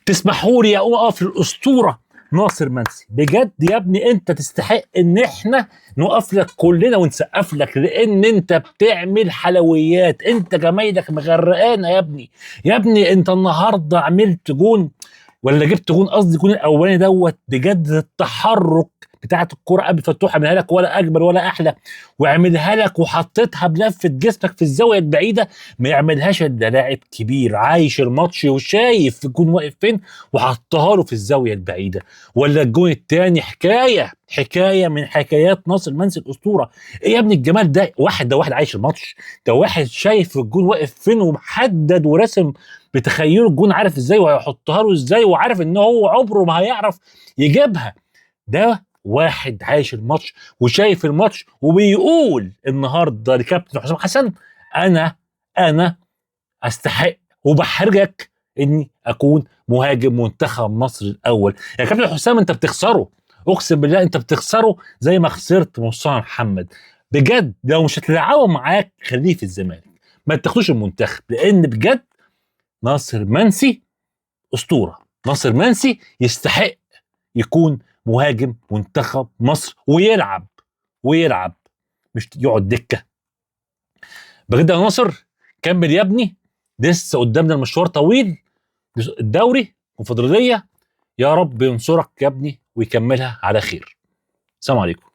تسمحوا لي اقوم اقف للاسطوره ناصر منسي. بجد يا ابني انت تستحق ان احنا نقف لك كلنا ونسقف لك، لان انت بتعمل حلويات، انت جمايلك مغرقانه يا ابني. يا ابني انت النهارده عملت جون، ولا جبت جون، قصدي الجون الاولاني دوت، بجد التحرك بتاعت الكرة قبل فتوح عملها لك ولا اجمل ولا احلى، وعملها لك وحطيتها بلفه جسمك في الزاوية البعيدة، ما يعملهاش الا لاعب كبير عايش الماتش وشايف الجون واقف فين وحطها له في الزاوية البعيدة. ولا الجون الثاني حكاية، حكاية من حكايات ناصر منسي الاسطورة. ايه يا ابني الجمال ده؟ واحد ده واحد عايش الماتش، ده واحد شايف الجون واقف فين ومحدد وراسم بتخيله الجون، عارف ازاي وهيحطها له ازاي، وعارف ان هو عمره ما هيعرف يجيبها. ده واحد عايش الماتش وشايف الماتش وبيقول النهارده لكابتن حسام حسن انا استحق وبحرجك اني اكون مهاجم منتخب مصر الاول. يا كابتن حسام انت بتخسره، اقسم بالله انت بتخسره زي ما خسرت مصطفى محمد. بجد لو مش هتلعبه معاك خليه في الزمالك، ما تاخدوش المنتخب، لان بجد ناصر منسي اسطورة. ناصر منسي يستحق يكون مهاجم منتخب مصر ويلعب، ويلعب مش يقعد دكه. بجد يا ناصر كمل يا ابني، لسه قدامنا المشوار طويل، الدوري والكونفدراليه، يا رب ينصرك يا ابني ويكملها على خير. السلام عليكم.